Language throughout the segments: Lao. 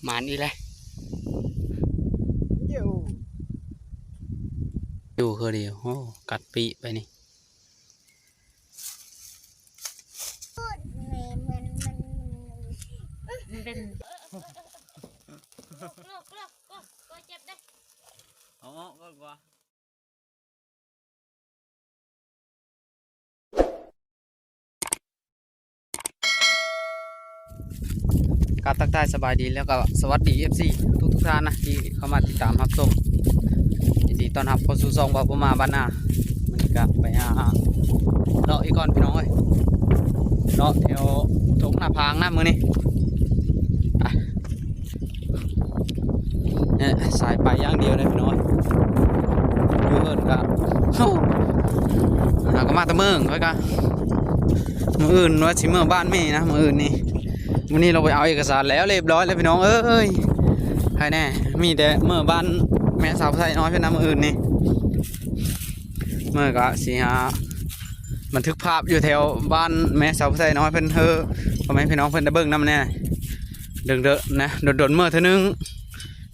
ໝານອີກແລ້ວ ຢູ່ຄືດຽວ. ໂອ້ ກັດປີໄປນີ້ ມັນເປັນ ເຈັບເດ້ ເອົາອອກກ່ອນກວ່າ. ກາບທັກທາຍສະບາຍດີ ແລ້ວກໍສະຫວັດດີ ເອັຟຊີ ທຸກໆທ່ານນະ ທີ່ເຂົ້າມາຕິດຕາມຮັບຊົມ. ຍິນດີຕ້ອນຮັບເຂົ້າສູ່ຊ່ອງບ່າວພູມາບ້ານນາ. ມື້ນີ້ກໍໄປຫາເລາະອີກກ່ອນພີ່ນ້ອງເອີຍ ເລາະແຖວທົ່ງນາພາງນະມື້ນີ້. ອ່ະ ເອີ ສາຍໄປຢ່າງດຽວເລີຍພີ່ນ້ອງເອີຍ. ຢູ່ເຮືອນກະ ເຮົາ ຫາກໍມາແຕ່ເມືອງ ຂ້ອຍກະ ມື້ອື່ນວ່າຊິເມືອບ້ານແມ່ນະ ມື້ອື່ນນີ້. ມື້ນີ້ລາວໄປເອົາເອກະສານແລ້ວຮຽບຮ້ອຍແລ້ວພີ່ນ້ອງເອີຍ. ໃຜແນ່ ມີແຕ່ເມືອບ້ານແມ່ສາວໄຊນ້ອຍເພິ່ນນະ ມື້ອື່ນນີ້. ເມືອກະຊິຫາບັນທຶກພາບຢູ່ແຖວບ້ານແມ່ສາວໄຊນ້ອຍເພິ່ນ ເອີ ພໍ່ແມ່ພີ່ນ້ອງເພິ່ນໄດ້ເບິ່ງນຳແນ່. ດົນໆນະ ດົນໆເມືອເທື່ອໜຶ່ງ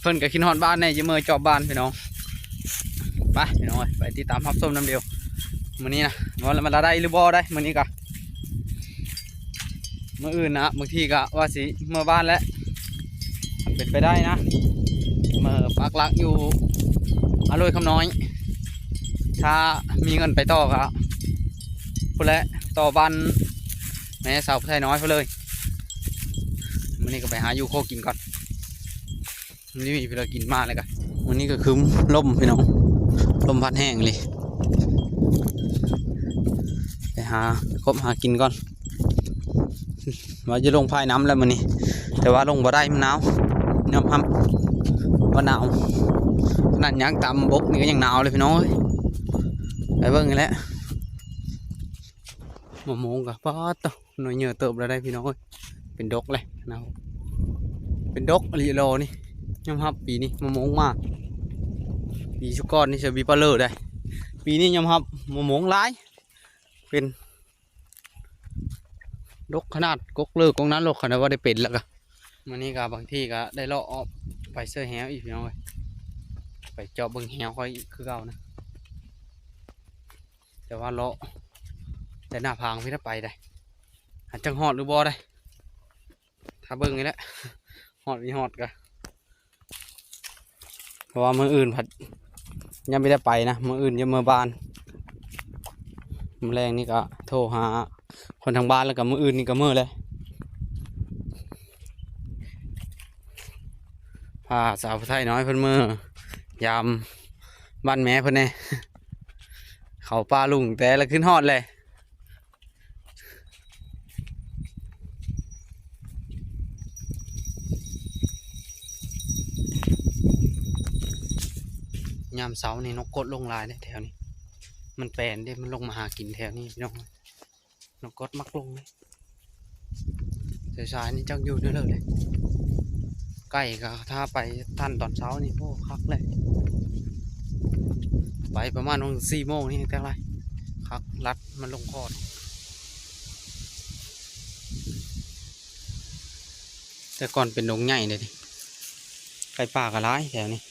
ເພິ່ນກໍຄິດຮອດບ້ານແນ່ ຈະເມືອຈອບບ້ານພີ່ນ້ອງ. ໄປພີ່ນ້ອງເອີຍ ໄປຕິດຕາມຮັບຊົມນຳດຽວ. ມື້ນີ້ນະ ວ່າມັນລະໄດ້ຫຼືບໍ່ໄດ້ ມື້ນີ້ກະ ມື້ອື່ນນະ ບາງທີກະວ່າຊິເມືອບ້ານແຫຼະ ເປັນໄປໄດ້ນະ ເມືອປັກຫຼັກຢູ່ອາໂລຍຄຳນ້ອຍ. ຖ້າມີເງິນໄປຕໍ່ກະພຸ້ນແຫຼະ ຕໍ່ບ້ານແມ່ສາວໄຊນ້ອຍພຸ້ນເລີຍ. ມື້ນີ້ກໍໄປຫາຢູ່ໂຄກິນກ່ອນ. ນີ້ມີພາກິນມາແລ້ວກະ ມື້ນີ້ກໍຄຶມລົມພີ່ນ້ອງ ລົມພັດແຮງອີ່ຫຼີ. ໄປຫາກົບຫາກິນກ່ອນ ວ່າຈະລົງພາຍນ້ຳແລ້ວມື້ນີ້ ແຕ່ວ່າລົງບໍ່ໄດ້ ມັນໜາວ ຍອມຮັບວ່າໜາວ. ຂະໜາດຍ່າງຕາມບົກນີ້ກໍຍັງໜາວເລີຍພີ່ນ້ອງເອີຍ. ໄປເບິ່ງນີ້ແຫຼະ ມະມ່ວງກະ ປາດໂທ້ ໜ່ວຍເຫຍື້ອເຕີບແລ້ວໄດ໋ພີ່ນ້ອງເອີຍ. ເປັນດົກເລີຍນະ ເປັນດົກອີ່ຫຼີໂລນີ້. ຍອມຮັບປີນີ້ມະມ່ວງມາກ ປີຊຸກ່ອນນີ້ເຊີບີປາເລີໄດ໋ ປີນີ້ຍອມຮັບມະມ່ວງຫຼາຍ ເປັນດົກຂະໜາດ ກົກເລີກົກນັ້ນໂລດ ຄັນວ່າໄດ້ເປັນແລ້ວກະ. ມື້ນີ້ກະບາງທີກະໄດ້ເລາະອອກໄປເຊີແຮວອີກພີ່ນ້ອງເອີຍ ໄປເຈາະເບິ່ງແຮວຂ້ອຍອີກຄືເກົ່ານະ. ແຕ່ວ່າເລາະແຕ່ໜ້າຜາງພີ້ລະໄປໄດ໋ ຫາກຈັກຮອດຫຼືບໍ່ໄດ໋ ຖ້າເບິ່ງນີ້ແຫຼະ ຮອດບໍ່ຮອດກະ ເພາະວ່າມື້ອື່ນພັດຍັງບໍ່ໄດ້ໄປນະ ມື້ອື່ນຈະເມືອບ້ານ. ມື້ແລງນີ້ກະໂທຫາຄົນທາງບ້ານ ແລ້ວກະມື້ອື່ນນີ້ກະເມືອແລ້ວ ພາສາວຜູ້ໄທນ້ອຍເພິ່ນເມືອຍາມບ້ານແມ່ເພິ່ນແດ່. ເຂົ້າປ່າລຸງແຕ່ລະຂຶ້ນຮອດແຫຼະ. ຍາມເຊົ້ານີ້ນົກກົດລົງຫຼາຍເດ້ແຖວນີ້ ມັນແປນເດ້ ມັນລົງມາຫາກິນແຖວນີ້ພີ່ນ້ອງ. ນົກກົດມັກລົງເດ້ ສາຍໆນີ້ຈັກຢູ່ແນວໃດເດ້. ໄກ່ກໍຖ້າໄປທັນຕອນເຊົ້ານີ້ ໂອ້ ຄັກແຫຼະ. ໄປປະມານຫວ່າງສີ່ໂມງນີ້ແຕ່ລະຄັກ ລັດມັນລົງຄອນ. ແຕ່ກ່ອນເປັນດົງໃຫຍ່ເດ້ ໄກ່ປ່າກໍຫຼາຍແຖວນີ້.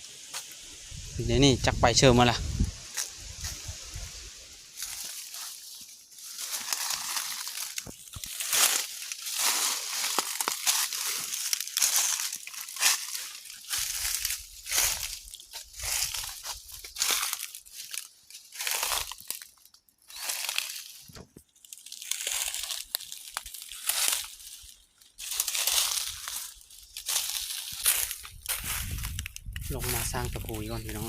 ດຽວນີ້ຈັກໄປເຊີມາລະ. ລົງມາສ້າງຕະປູກ່ອນພີ່ນ້ອງ.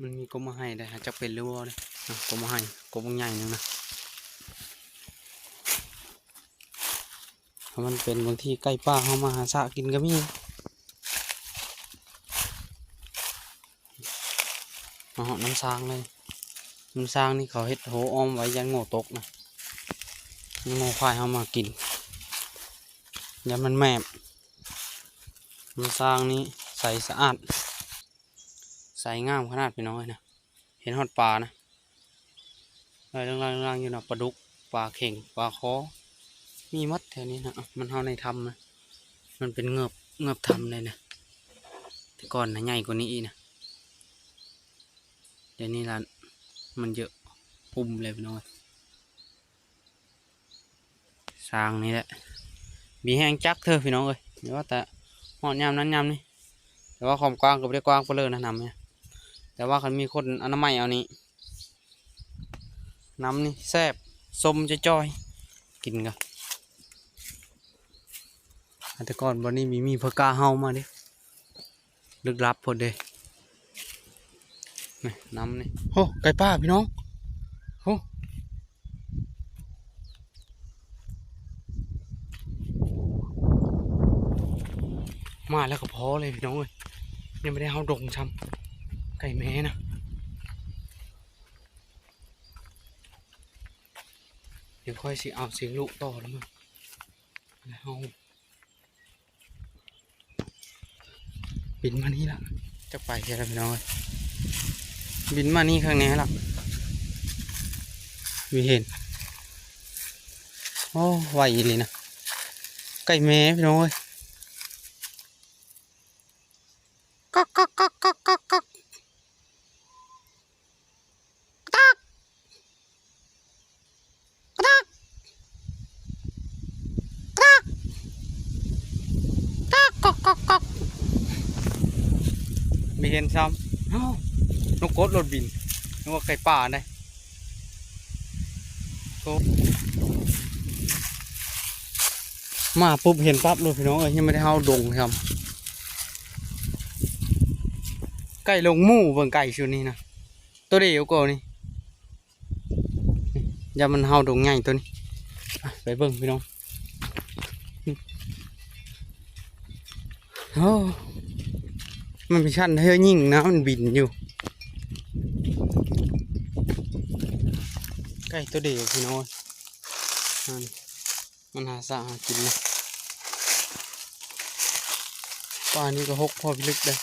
ມັນມີກົກມະໄຮໄດ໋ ຫາກຈັກເປັນຫຼືບໍ່ເດ້. ອ່ະ ກົກມະໄຮ ກົກບັກໃຫຍ່ໜຶ່ງນະ. ຖ້າມັນເປັນ ບາງທີໄກ່ປ່າເຮົາມາຫາຊະກິນກໍມີ. ມາຮອດນ້ຳຊາງເລີຍ. ນ້ຳຊາງນີ້ເຂົາເຮັດໂຮອ້ອມໄວ້ ຢ້ານງົວຕົກນະ. ງົວຄວາຍເຮົາມາກິນ ຢ້ານມັນແມບ. ນ້ຳຊາງນີ້ໃສສະອາດ ໃສງາມຂະໜາດພີ່ນ້ອງເອີຍນະ. ເຫັນຮອດປານະ. ລອຍເລື່ອງໆຢູ່ນະ ປາດຸກ ປາເຂັງ ປາຄໍ ມີໝົດແຖວນີ້ນະ. ມັນເຮົາໃນຖ້ຳນະ ມັນເປັນເງືອບ ເງືອບຖ້ຳເລີຍນະ. ແຕ່ກ່ອນນະໃຫຍ່ກວ່ານີ້ອີກນະ ດຽວນີ້ລະມັນເຍອະ ຄຸມເລີຍພີ່ນ້ອງ. ຊ່າງນີ້ແຫຼະ ມີແຮງຈັກເທື່ອພີ່ນ້ອງເອີຍ. ແຕ່ວ່າແຕ່ຮອດຍາມນັ້ນຍາມນີ້ ແຕ່ວ່າຄວາມກວ້າງກໍບໍ່ໄດ້ກວ້າງປານເລີນະ ນ້ຳນີ້. ແຕ່ວ່າຄັນມີຄົນອະນາໄມເອົານີ້ ນ້ຳນີ້ແຊບ ສົ້ມຈ່ອຍໆ ກິນກະ. ແຕ່ກ່ອນບ່ອນນີ້ມີ ມີຜາກ້າເຫົ່າມາເດ້ ລຶກລັບໂພດເດ້. ນີ້ນ້ຳນີ້ ໂອ້ ໄກ່ປ່າພີ່ນ້ອງ ໂອ້ ມາແລ້ວກໍພໍເລີຍພີ່ນ້ອງເອີຍ. ຍັງບໍ່ໄດ້ເຮົາດົງຊ້ຳ ໄກ່ແມ່ນະ. ດຽວຂ້ອຍຊິເອົາສຽງລູກຕໍ່ລະເບິ່ງ ແລ້ວເຮົາ ບິນມານີ້ລະ ຈັກໄປໃສລະພີ່ນ້ອງເອີຍ. ບິນມານີ້ຂ້າງແນ່ລະ ມີເຫັນ. ໂອ້ ໄວອີ່ຫຼີນະ ໄກ່ແມ່ພີ່ນ້ອງເອີຍ. ກັກກັກກັກກັກກັກກັກ ກະຕັກ ກະຕັກ ກະຕັກ ກັກກັກກັກກັກ. ມີເຫັນຊ້ຳ ເອົ້າ ນົກກົດໂລດບິນ ນຶກວ່າໄກ່ປ່າໃດ໋. ໂອ້ ມາປຸບເຫັນປັບໂລດພີ່ນ້ອງເອີຍ. ຍັງບໍ່ໄດ້ເຮົາດົງຊ້ຳ ໄກ່ລົງໝູ່ ເບິ່ງໄກ່ຊຸດນີ້ນະ ໂຕດຽວກໍນີ້ ຢ່າມັນເຫົ່າດົງໃຫຍ່ໂຕນີ້. ໄປເບິ່ງພີ່ນ້ອງ ໂອ້ ມັນເປັນຊັ້ນເຮີຍິງນະ ມັນບິນຢູ່ ໄກ່ໂຕດຽວພີ່ນ້ອງ. ນັ້ນ ມັນຫາສາຫາກິນນະ ປ່ານີ້ກໍຮົກພໍພິລຶກເດ້.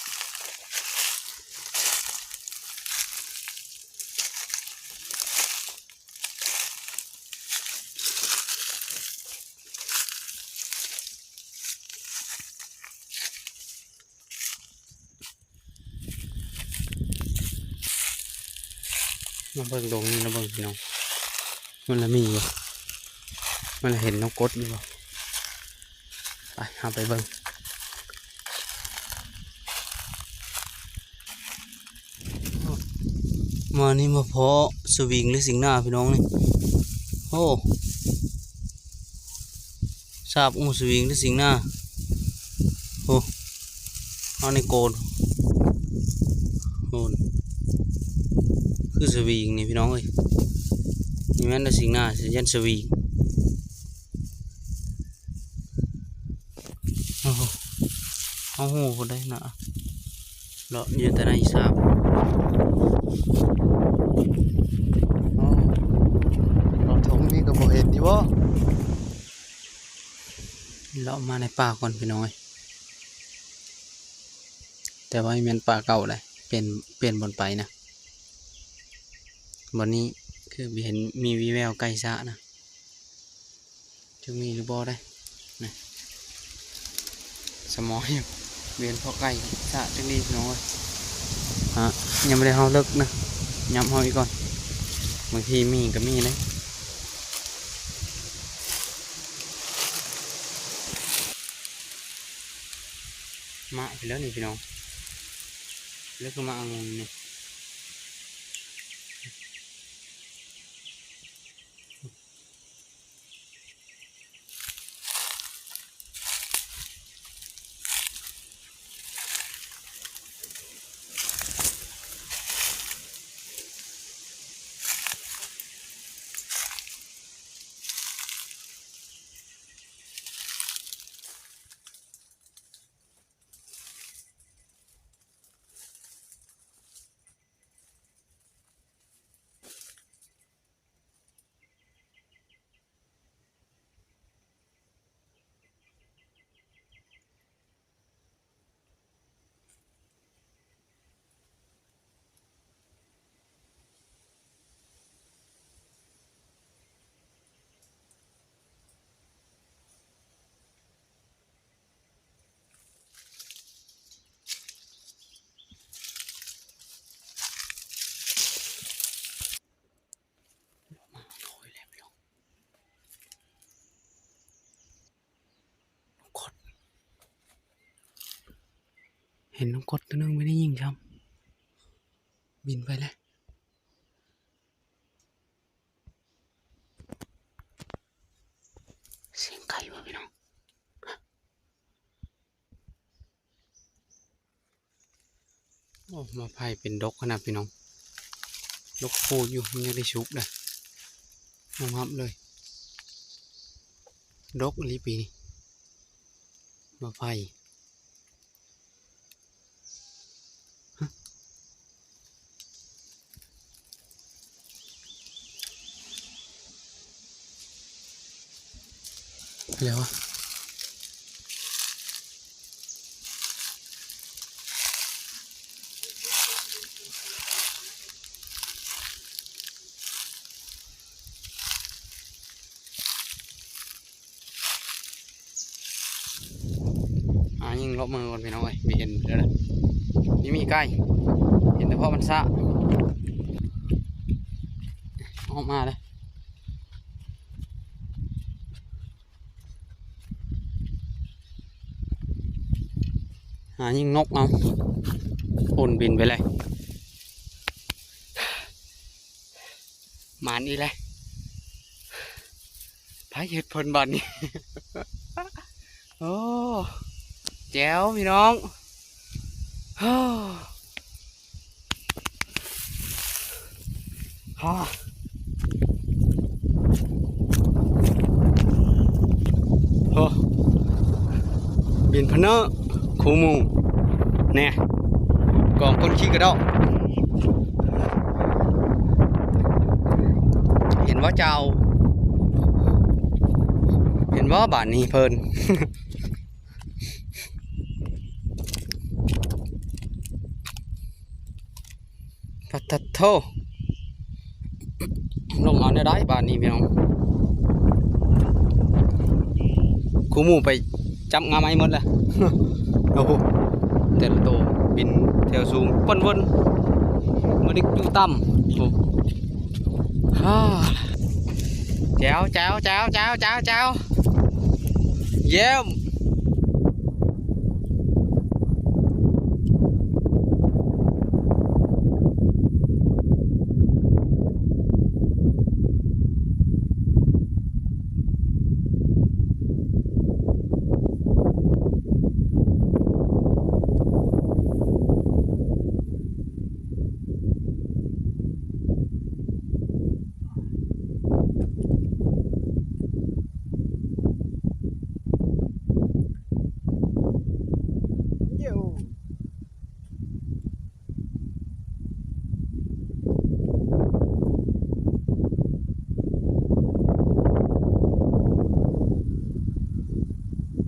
ມາເບິ່ງດົງນີ້ລະເບິ່ງພີ່ນ້ອງ ມັນລະມີຢູ່ ມັນລະເຫັນນົກກົດຢູ່ບໍ່? ໄປ ເຮົາໄປເບິ່ງ. ມານີ້ມາພໍ້ສະວິງ ຫຼື ສິງໜ້າພີ່ນ້ອງນີ້ ໂອ້ ຊາບ ໂອ້ ສະວິງ ຫຼື ສິງໜ້າ ໂອ້ ເອົາໃນໂກນ ໂອ້ ຄືສະວິງນີ້ພີ່ນ້ອງເອີຍ ນີ້ແມ່ນແຕ່ສິງໜ້າ ຊິຢ້ານສະວິງ. ໂອ້ໂຫ ເຮົາຮູ້ພຸ້ນໄດ໋ນະ ເລາະຢູ່ແຕ່ໃນສາບ. ໂອ້ ເລາະທົ່ງນີ້ກໍບໍ່ເຫັນຢູ່ບໍ? ເລາະມາໃນປ່າກ່ອນພີ່ນ້ອງເອີຍ ແຕ່ວ່າແມ່ນປ່າເກົ່າໃດ໋ ປ່ຽນ ປ່ຽນບ່ອນໄປນະ ບ່ອນນີ້ຄືເຫັນມີວີແວວໄກ່ຊະນະ. ຈັກມີຫຼືບໍ່ໄດ໋ ສະໝໍຢູ່ ເຫັນພໍ້ໄກ່ຊະຈັກນີ້ພີ່ນ້ອງເອີຍ. ຮະ ຍັງບໍ່ໄດ້ເຮົາເລິກນະ ຫຍັບເຮົາອີກກ່ອນ ບາງທີມີກໍມີເດ້. ມາໄປແລ້ວນີ້ພີ່ນ້ອງ ເລີກມາເອົານີ້. ເຫັນນົກກົດຕົວໜຶ່ງ ບໍ່ໄດ້ຍິງຊ້ຳ ບິນໄປແລ້ວ. ສຽງໄກ່ບໍ່ພີ່ນ້ອງ? ໂອ້ ໝາກໄຜ່ເປັນດົກຂະໜາດພີ່ນ້ອງ ດົກໂພດຢູ່ ມັນຍັງໄດ້ສຸກເດ້ ຍອມຮັບເລີຍ ດົກອີ່ຫຼີປີນີ້ ໝາກໄຜ່. ແລ້ວ ອ່າ ຍິງເລາະເມືອກ່ອນພີ່ນ້ອງເອີຍ ບໍ່ເຫັນເດີ ນີ້ມີໄກ່ ເຫັນແຕ່ເພາະມັນຊ້າ ອອກມາເລີຍ ຫາຍິງນົກເອົາ ໂອນບິນໄປເລີຍ. ໝານອີກແລ້ວ ໃຜເຮັດເພິ່ນບາດນີ້ ໂອ້ ແຈ໋ວພີ່ນ້ອງ ໂອ້ ໂອ້ ບິນພະເນີ ຄູ່ໝູ່ ແນ່ ກອງຄົນຂີ້ກະດອກ ເຫັນບໍ່ເຈົ້າ ເຫັນບໍ່ບາດນີ້ເພິ່ນ ປະທະໂທ ລົງເອົາແນວໃດບາດນີ້ພີ່ນ້ອງ ຄູ່ໝູ່ໄປຈັບງາໄມ້ໝົດແລ້ວ ໂອ້ໂຫ ແຕ່ລະໂຕບິນແຖວສູງ ເພິ່ນວົນ ບໍ່ໄດ້ຢູ່ຕ່ຳ ໂອ້ ຮາ ແຈ໋ວ ແຈ໋ວ ແຈ໋ວ ແຈ໋ວ ແຈ໋ວ ແຈ໋ວ ຢ້ຽມ.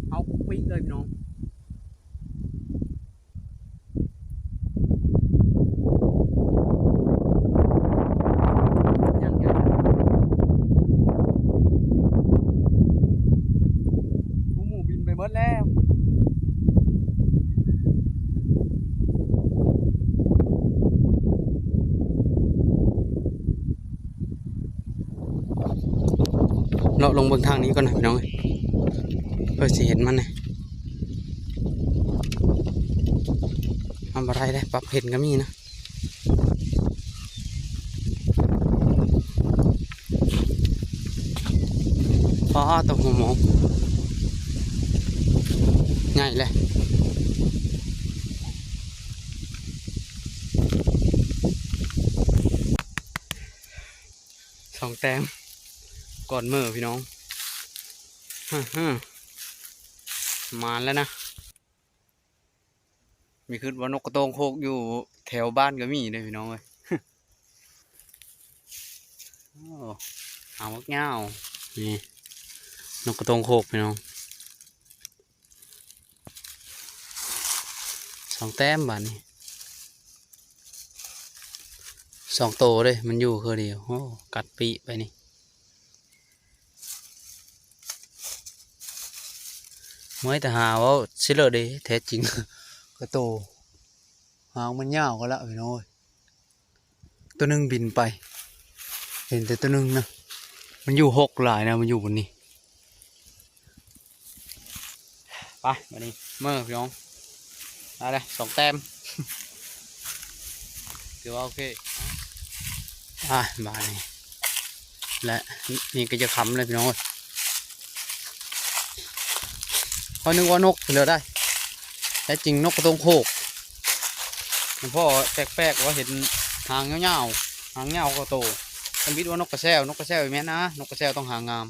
ເອົາປີກເລີຍພີ່ນ້ອງ. ຍັງ ຍັງ ກູໝູບິນໄປເບິດແລ້ວ. ເລາະລົງເບິ່ງທາງນີ້ກ່ອນນະພີ່ນ້ອງເອີຍ ເພື່ອຊິເຫັນມັນນະ ທຳອະໄລໄດ້ ປັບເຫັນກໍມີນະ. ປາດ ໂຕ ຫົວໝໍ ໃຫຍ່ເລີຍ. ສອງແຕ້ມກ່ອນເມີພີ່ນ້ອງ ຮະ ຮະ ມາແລ້ວນະ. ມີຄຶດວ່ານົກກະໂຕງໂຄກຢູ່ແຖວບ້ານກໍມີເດ້ພີ່ນ້ອງເອີຍ. ໂອ້ ຫາງບັກຍາວ ນີ້ ນົກກະໂຕງໂຄກພີ່ນ້ອງ. ສອງແຕ້ມບາດນີ້ ສອງໂຕເດ້ ມັນຢູ່ຄືດຽວ. ໂອ້ ກັດປີໄປນີ້ ເມື່ອຍແຕ່ຫາເວົ້າຊິເລີເດ້ ແທ້ຈິງກະໂຕ ຫາງມັນຍາວກວ່າລະພີ່ນ້ອງເອີຍ. ຕົວໜຶ່ງບິນໄປ ເຫັນແຕ່ຕົວໜຶ່ງນະ ມັນຢູ່ຫົກຫຼາຍນະ ມັນຢູ່ບົນນີ້. ໄປ ບາດນີ້ເມີພີ່ນ້ອງ ເອົາເດ້ ສອງແຕ້ມ ຖືວ່າໂອເຄ. ອ່າ ບາດນີ້ ແລະ ນີ້ກໍຈະຄ່ຳແລ້ວພີ່ນ້ອງເອີຍ. ຂ້ອຍນຶກວ່ານົກພຸ້ນແຫຼະໄດ໋ ແທ້ຈິງນົກກະຕົງໂຄກ. ພໍ່ແປກໆ ວ່າເຫັນຫາງຍາວໆ ຫາງຍາວກວ່າໂຕ. ທຳອິດວ່ານົກກະແຊວ, ນົກກະແຊວບໍ່ແມ່ນນະ, ນົກກະແຊວຕ້ອງຫາງງາມ.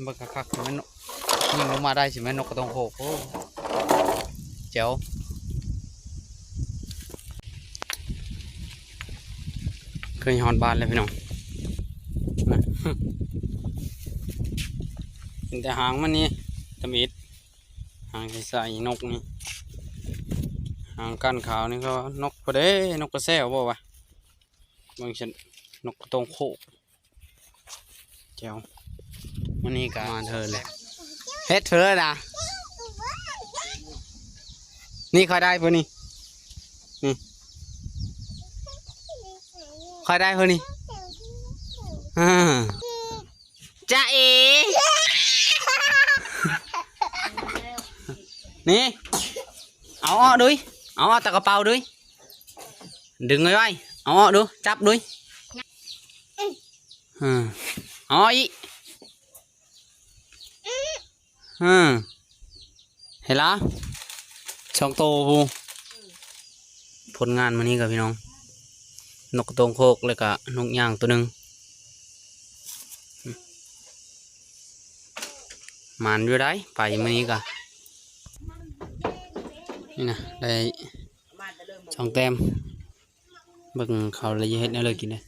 ເບິ່ງຄັກໆ ຊິແມ່ນນົກ ຍິງລົງມາໄດ້ ຊິແມ່ນນົກກະຕົງໂຄກ. ໂອ້ ແຈ໋ວ. ເຄີຍຮອດບ້ານແລ້ວພີ່ນ້ອງ ເຫັນແຕ່ຫາງມັນນີ້ ທຳອິດ ຫາງໃສໆ ນົກນີ້ ຫາງກ້ານຂາວນີ້ ເຂົາວ່ານົກພຸ້ນເດ້ ນົກກະແຊວບໍ່ວະ. ເບິ່ງຊັ້ນ ນົກກະຕົງໂຄກ ແຈ໋ວ. ມື້ນີ້ກໍມາເທີນແຫຼະ ເຮັດເທີນນະ. ນີ້ຂ້ອຍໄດ້ຜູ້ນີ້ ນີ້ຂ້ອຍໄດ້ຜູ້ນີ້. ອ່າ ຈ໊ະເອ ນີ້ ເອົາອອກດຸຍ ເອົາອອກຈາກກະເປົາດຸຍ. ດຶງໄວໆ ເອົາອອກດູ ຈັບດູ. ອືມ ເອົາອອກອີກ. ອືມ ເຫັນລະ ສອງໂຕພຸ້ນ. ຜົນງານມື້ນີ້ກໍພີ່ນ້ອງ ນົກກະຕົງໂຄກ ແລ້ວກະນົກຍາງໂຕໜຶ່ງ. ໝານຢູ່ໄດ໋ ໄປມື້ນີ້ກະ ນີ້ນະ ໄດ້ສອງແຕ້ມ. ເບິ່ງເຂົາລະເຮັດແນວເລີຍກິນເດ້.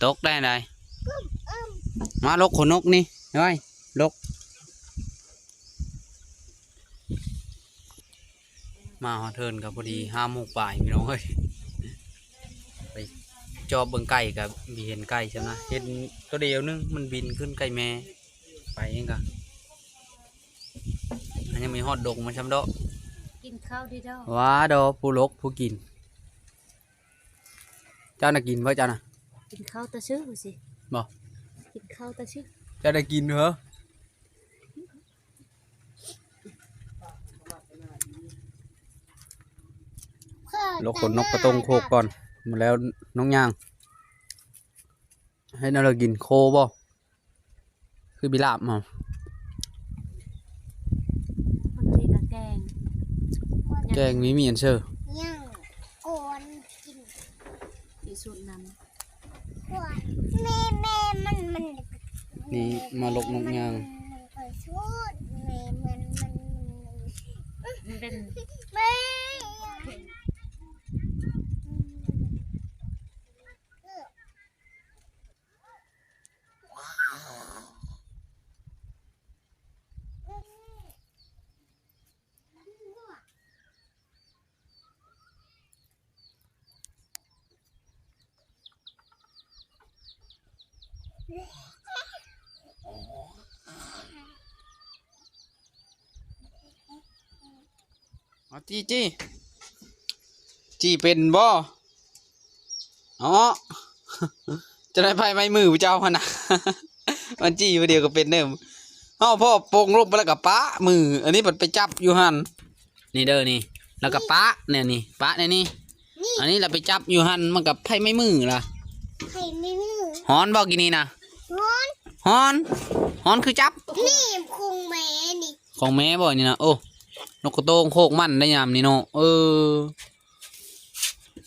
ຕົກໄດ້ໃດ ມາຫຼົກຂົນນົກນີ້ ໄວ້ຫຼົກ. ມາຮອດເທິນກໍພໍດີຫ້າໂມງປາຍພີ່ນ້ອງເອີຍ ໄປຈອບເບິ່ງໄກ່ກໍບໍ່ເຫັນໄກ່ຊ້ຳນະ ເຫັນໂຕດຽວໜຶ່ງ ມັນບິນຂຶ້ນໄກ່ແມ່ ໄປເອງກະ ຍັງບໍ່ຮອດດົງມັນຊ້ຳດອກ. ກິນເຂົ້າດີດອກ ວ່າດອກ ຜູ້ຫຼົກຜູ້ກິນ. ເຈົ້ານະກິນບໍ່ ເຈົ້ານະ? ກິນເຂົ້າແຕ່ຊື່ຊິ ບໍ່ ກິນເຂົ້າແຕ່ຊື່. ເຈົ້າໄດ້ກິນເຫີ ຫຼົກຂົນນົກກະຕົງໂຄກກ່ອນ ມາແລ້ວນ້ອງຍ່າງ ເຮັດແນວໃດກິນ ໂຄບໍ່? ຄືບິລາບເຮົາ ບາງທີກໍແກງ ແກງມີມີອັນເຊີ ຍ່າງກ່ອນກິນ ຊິສູດນຳ ແມ່ ແມ່ມັນ ມັນ ນີ້ມາຫຼົກນົກຍ່າງ ມັນກໍສູດ ແມ່ມັນ ມັນ ມັນ ມັນເປັນ ແມ່ ເອົາ ຈີ້ ຈີ້ ຈີ້ເປັນບໍ່? ເນາະ ຈະໄດ້ໄພໄມ້ມືຜູ້ເຈົ້າຫັ້ນນະ ມັນຈີ້ຜູ້ດຽວກໍເປັນເດີ. ເຮົາພໍ່ປົງລົງໄປແລ້ວກໍປະມື ອັນນີ້ບັດໄປຈັບຢູ່ຫັ້ນ ນີ້ເດີ ນີ້ ແລ້ວກໍປະແນວນີ້ ປະແນວນີ້ ນີ້ ອັນນີ້ລະໄປຈັບຢູ່ຫັ້ນ ມັນກໍໄພໄມ້ມືລະ ໄພໄມ້ມື. ຮ້ອນບໍ່ກີ້ນີ້ນະ? ຮ້ອນ ຮ້ອນ ຮ້ອນຄືຈັບ ນີ້ຂອງແມ່ນີ້ ຂອງແມ່ບໍ່ນີ້ນະ? ໂອ້ ນົກກະໂຕງໂຄກມັນໄດ້ຍາມນີ້ເນາະ ເອີ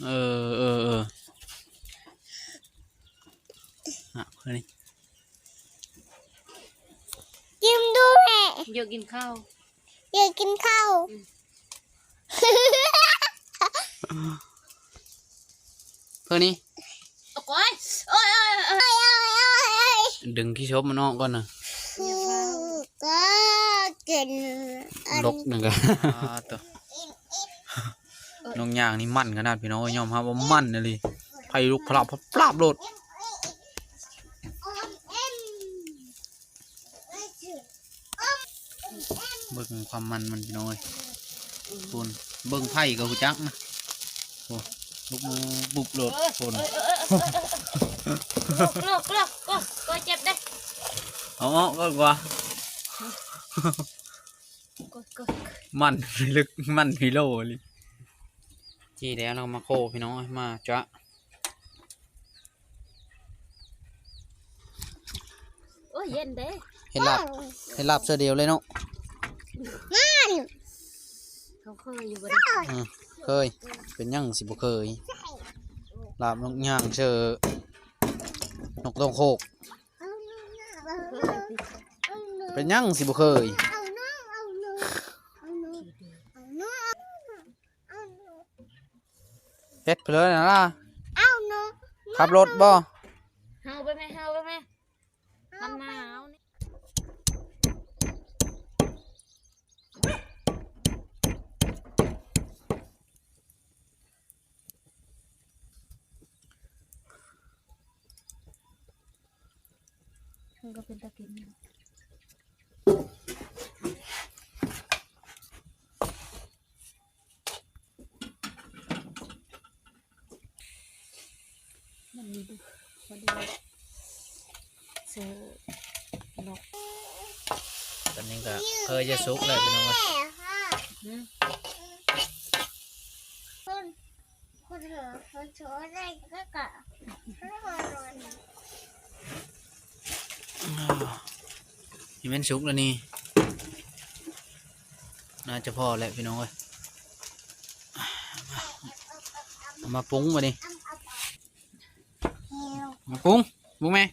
ເອີ ເອີ ເອີ ອ່ະ ເພິ່ນນີ້ ກິນດູແມ່ ຢາກກິນເຂົ້າ ຢາກກິນເຂົ້າ ອືມ ເພິ່ນນີ້ ໂອ້ຍ ໂອ້ຍ ໂອ້ຍ ໂອ້ຍ ດຶງຂີ້ສົບມັນອອກກ່ອນນະ ຢາກເຂົ້າ ກໍກິນ ຫຼົກໜຶ່ງກະ ອ່າ ໂຕ ນ້ອງຍ່າງນີ້ໝັ້ນຂະໜາດ ພີ່ນ້ອງເອີຍ ຍອມຮັບວ່າໝັ້ນອີ່ຫຼີ ໄຟລຸກພະລາບພະລາບໂລດ. ເບິ່ງຄວາມມັນມັນ ພີ່ນ້ອງເອີຍ ພຸ້ນ ເບິ່ງໄຟກໍຮູ້ຈັກນະ ໂອ້ ລຸກບູບໂລດ ພຸ້ນ ເອີ ເອີ ເອີ ເອີ ເອີ ເອີ ເອີ ເອີ ເຈັບເດ້. ເອົາອອກກ່ອນກວ່າ ມັນພິລຶກ ມັນພິໂລອີ່ຫຼີ. ຈີ່ແລ້ວເນາະ ມາໂຄພີ່ນ້ອງ ມາຈະ ໂອ້ຍ ເຢັນເດ້. ເຮັດລາບ ເຮັດລາບເທື່ອດຽວເລີຍເນາະ. ເຂົາເຄີຍຢູ່ບໍ່? ອືມ ເຄີຍ. ເປັນຫຍັງຊິບໍ່ເຄີຍ? ລາບນົກຍ່າງເຊີ ນົກຕົງໂຄກ. ເປັນຫຍັງຊິບໍ່ເຄີຍ? ເຮັດໄປເລີຍນະລາ. ຂັບລົດບໍ່? ເຮົາໄປແມ່ ເຮົາໄປແມ່. ມັນໜາວນີ້. ມັນກໍເປັນຕາກິນຢູ່. ມັນມີດູ ມາດູ ເຊີ ນົກ. ຕອນນີ້ກໍເຄີຍຈະສຸກແລ້ວພີ່ນ້ອງເອີຍ. ອືມ ຄົນ ຄົນເຂົາໂຊໄດ້ກໍ ກໍ ນີ້ແມ່ນສຸກແລ້ວນີ້. ໜ້າຈະພໍແຫຼະພີ່ນ້ອງເອີຍ. ເອົາມາປຸງບາດນີ້ ມາປຸງ ປຸງແມ່.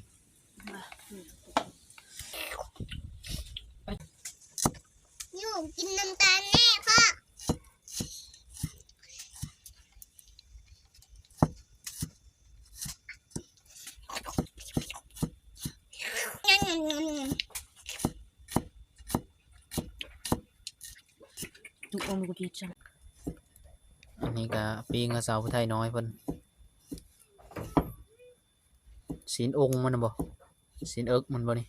ຢູ່ກິນນ້ຳຕານແນ່ພໍ່. ທຸກອົງກໍກິນ. ອັນນີ້ກະປີ້ງກັບສາວຜູ້ໄທນ້ອຍເພິ່ນ ຊີ້ນອົງມັນນະບໍ່? ຊີ້ນເອິກມັນບໍ່ນີ້?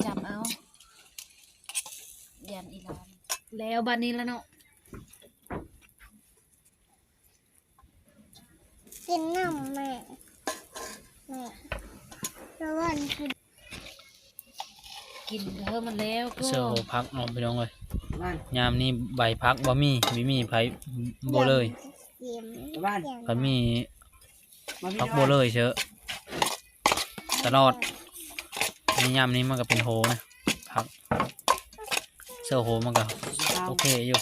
ຈັບເອົາ ຢ້ານອີຫຼານ. ແລ້ວບາດນີ້ລະເນາະ. ກິນນ້ຳແມ່ ແມ່ ລະວັນກິນ ກິນເດີ ມັນແລ້ວກໍ ເຊີໂຫຜັກເນາະພີ່ນ້ອງເອີຍ. ຍາມນີ້ໃບຜັກບໍ່ມີ ມີ ມີໃຜບໍ່ເລີຍ. ຄັນມີຜັກບໍ່ເລີຍເຊີ ຕະຫຼອດ. ໃນຍາມນີ້ມັນກໍເປັນໂຫນະ ຜັກ ເຊີໂຫມັນກໍໂອເຄຢູ່.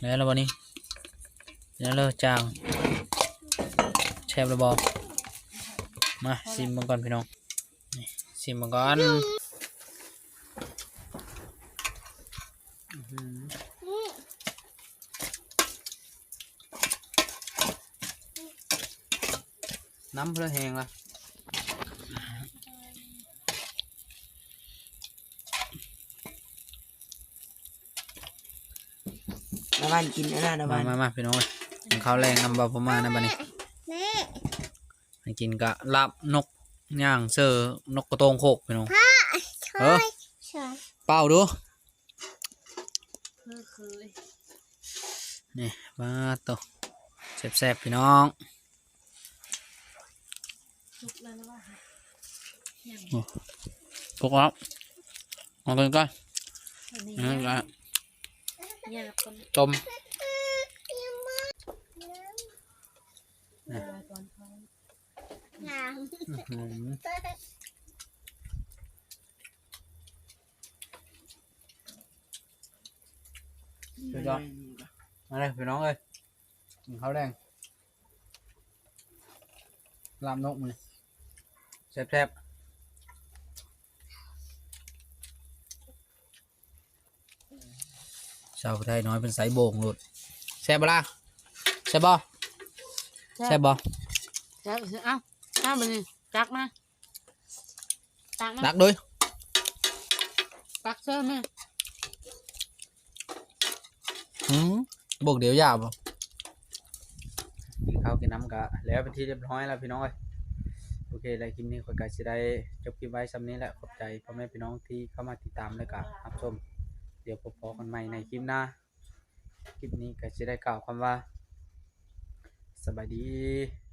ແລ້ວລະບໍ່ນີ້? ແລ້ວເລີ ຈາງ ແຊບລະບໍ່? ມາຊີມເບິ່ງກ່ອນພີ່ນ້ອງ ຊີມເບິ່ງກ່ອນ. ນ້ຳເພິ່ນແຫ້ງລະ ລະວັນກິນອັນນັ້ນລະວັນ. ມາໆໆ ພີ່ນ້ອງເອີຍ ກິນເຂົ້າແລງນຳບ່າວພະມານຳບາດນີ້. ແມ່ ໃຫ້ກິນກະລາບນົກຍ່າງເຊີ ນົກກະໂຕງໂຄກພີ່ນ້ອງ. ເອີ ເປົ່າດູ. ເຄີຍໆ ນີ້ ມາໂຕ ແຊບໆ ພີ່ນ້ອງ. ສຸກແລ້ວນະວ່າ ໂອ້ ສຸກແລ້ວ ເອົາກິນກ່ອນ. ອັນນີ້ ນີ້ກະ ຍາກ ຕົ້ມ ນີ້ ງາມ ອື້ຫື ສຸດຍອດ. ມາເດີພີ່ນ້ອງເອີຍ ກິນເຂົ້າແລງ ລາບນົກມື້ນີ້ ແຊບໆ. ສາວໄທນ້ອຍເພິ່ນໃສ່ໂບງໂລດ. ແຊບບໍ່ລະ? ແຊບບໍ່? ແຊບ ແຊບບໍ່? ແຊບ. ເອົາ ເອົາບາດນີ້ ຕັກມາ ຕັກມາ ຕັກເດີ. ຕັກເຊີມາ. ຫືມ ໂບກດຽວຢາວບໍ່? ເຂົ້າກິນນ້ຳກະແລ້ວເປັນທີ່ຮຽບຮ້ອຍແລ້ວພີ່ນ້ອງເອີຍ. ໂອເຄ ແລະຄລິບນີ້ຂ້ອຍກະຊິໄດ້ຈົບຄລິບໄວ້ຊ່ຳນີ້ແຫຼະ. ຂອບໃຈພໍ່ແມ່ພີ່ນ້ອງທີ່ເຂົ້າມາຕິດຕາມ ແລະກະຮັບຊົມ. ດຽວພົບພໍ້ກັນໃໝ່ໃນຄລິບໜ້າ. ຄລິບນີ້ກະຊິໄດ້ກ່າວຄຳວ່າ ສະບາຍດີ.